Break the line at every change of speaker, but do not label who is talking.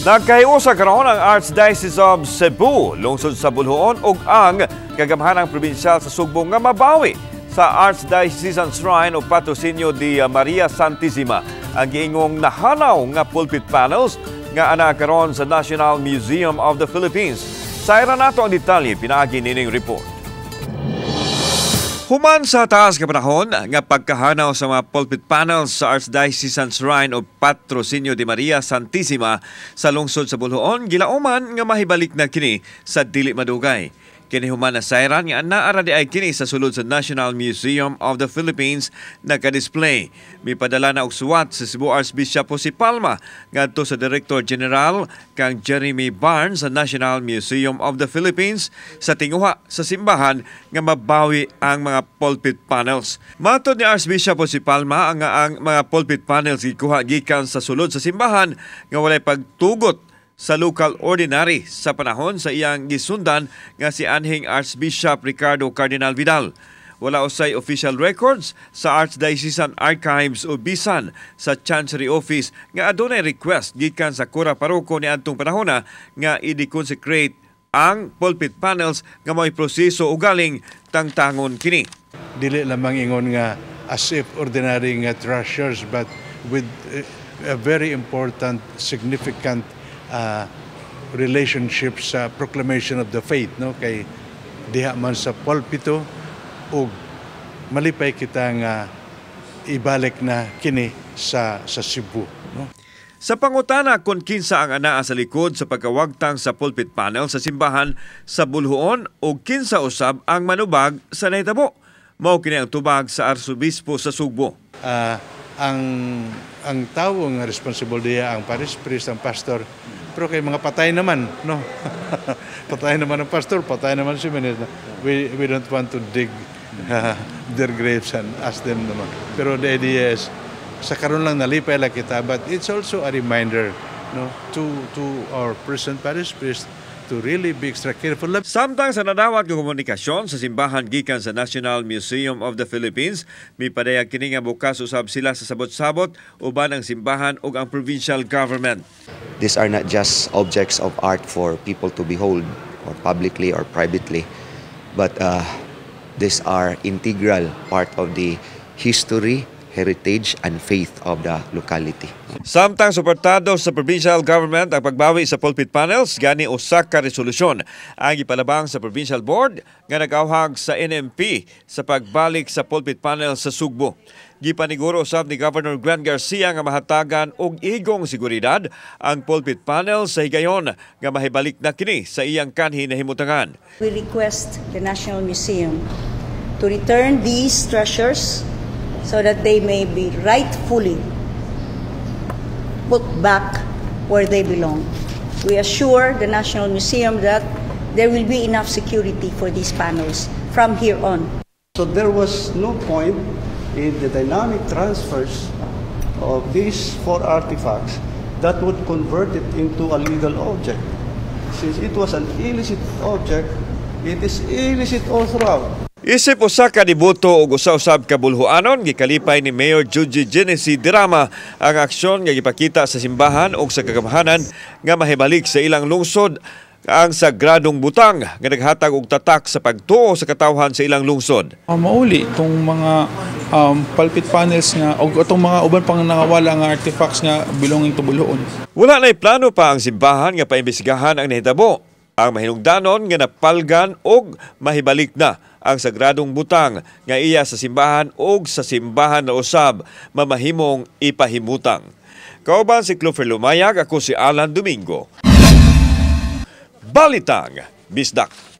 Nagkahiusa karon ang Archdiocese of Cebu, lungsod sa Boljoon ug ang kagamhanang probinsyal sa Sugbo nga mabawi sa Archdiocesan Shrine of Patrocinio di Maria Santissima ang giingong nahanaw nga pulpit panels nga ana karon sa National Museum of the Philippines. Sayran nato ang detalye pinaagi nining report. Human sa taas ka panahon nga pagkahanaw sa mga pulpit panels sa Archdiocesan Shrine of Patrocinio de Maria Santissima sa lungsod sa Boljoon, gilauman nga mahibalik na kini sa dili madugay. Kini human nasayran nga naa ra diay kini sa sulod sa National Museum of the Philippines naka-display. Mipadala na og suwat sa Cebu Archbishop Jose Palma ngadto sa Director General kang Jeremy Barnes sa National Museum of the Philippines sa tinguha sa simbahan nga mabawi ang mga pulpit panels. Matod ni Archbishop Jose Palma ang mga pulpit panels gikuha gikan sa sulod sa simbahan nga walay pagtugot sa local ordinary sa panahon sa iyang gisundan nga si anhing Archbishop Ricardo Cardinal Vidal. Wala usay official records sa Archdiocesan Archives o bisan sa Chancery Office nga adunay request gikan sa kura paroko ni adtong panahona nga i-deconsecrate ang pulpit panels nga mao'y proseso ugaling tangtangon kini.
Dili lamang ingon nga as if ordinary nga treasures, but with a very important, significant relationship sa proclamation of the faith, no, kay diha man sa pulpito, ug malipay kita nga ibalik na kini sa Cebu, no.
Sa pangutana kung kinsa ang anaa sa likod sa pagkawagtang sa pulpit panel sa simbahan sa Boljoon o kinsa usab ang manubag sa nahitabo, mao kini ang tubag sa Arsobispo sa Sugbo.
Ang tawo nga responsible diya ang parish priest, ang pastor. Pero kay mga patay naman, no? Patay naman ang pastor, patay naman si minister. We don't want to dig their graves and ask them naman. Pero the idea is, sa karon lang nalipay lang kita, but it's also a reminder, no, to our present parish priest to really be extra careful.
Samtang sa nadawat nga komunikasyon sa simbahan gikan sa National Museum of the Philippines, mipadayag kini nga bukas usab sila sa sabot-sabot uban ang simbahan ug ang provincial government.
These are not just objects of art for people to behold, or publicly or privately, but these are integral part of the history, heritage, and faith of the locality.
Samtang suportado sa provincial government ang pagbawi sa pulpit panels, gani usa ka resolusyon ang gipalabang sa provincial board nga nag-awhag sa NMP sa pagbalik sa pulpit panels sa Sugbo. Gipaniguro usab ni Governor Gwen Garcia nga mahatagan og igong seguridad ang pulpit panels sa higayon nga mahibalik na kini sa iyang kanhi nahimutangan.
We request the National Museum to return these treasures so that they may be rightfully put back where they belong. We assure the National Museum that there will be enough security for these panels from here on.
So there was no point in the dynamic transfers of these four artifacts that would convert it into a legal object. Since it was an illicit object, it is illicit all throughout.
Isip usa ka deboto ug usa usab ka Boljoanon, gikalipay ni Mayor Juji Genesi Derama ang aksyon nga gipakita sa simbahan ug sa kagamhanan nga mahibalik sa ilang lungsod ang sagradong butang nga naghatag og tatak sa pagtuo sa katawhan sa ilang lungsod.
Mauli itong mga pulpit panels nga o itong mga uban pang nangawala nga artifacts nga belonging to Boljoon.
Wala na'y plano pa ang simbahan nga paimbestigahan ang nahitabo. Ang mahinungdanon nga napalgan og mahibalik na ang sagradong butang nga iya sa simbahan og sa simbahan na usab mamahimong ipahimutang. Kauban si Clover Lumayag, ako si Alan Domingo. Balitang Bisdak.